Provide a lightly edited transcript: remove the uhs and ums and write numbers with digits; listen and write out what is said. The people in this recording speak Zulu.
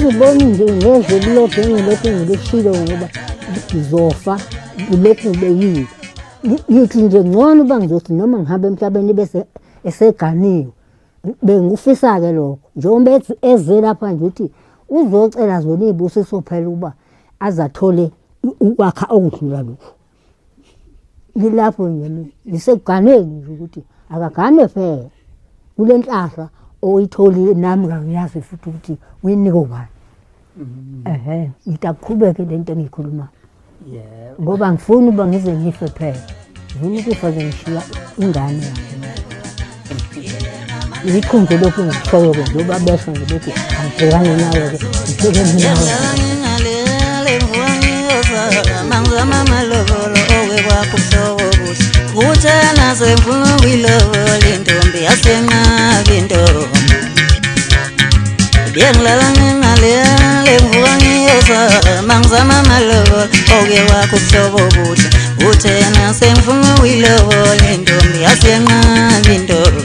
Ngangibona nje ngezwe kulokhu engilokhu ngilishilo ngoba ngizofa ngilokhu ngibekile. Ngithi nje ngcono uba ngizothi noma ngihambe emhlabeni bese eseganiwe. Bengikufisa-ke lokho njengoba ethi eze lapha nje ukuthi uzocela zona iy'busiso phela ukuba aze athole ukwakha okudlula lokhu. Ngilapho nje mina ngisekuganeni nje ukuthi akagane phela kule nhlahla oyitholile nami kangiyazi futhi ukuthi uyinikwe ubani. Ehhe, ngithi akuqhubeke le nto engiyikhulumayo. Yebo. Ngoba ngifuni uba ngize ngife phela. Ngifuna ukufa nje ngishiya ingane yami. Yikho nje lokhu engikushoyo-ke njengoba besho nje bethi angibhekane nawe-ke ngibhekene nawe. Kuthena sengifuna ukuyilobola intombi yasenqaba intombi Bengilala ngingalele ngivuka ngiyozama ngizama amalobolo oke wakho ubuhlobo obuhle. Uthena sengifuna ukuyilobola intombi yasenqaba intombi.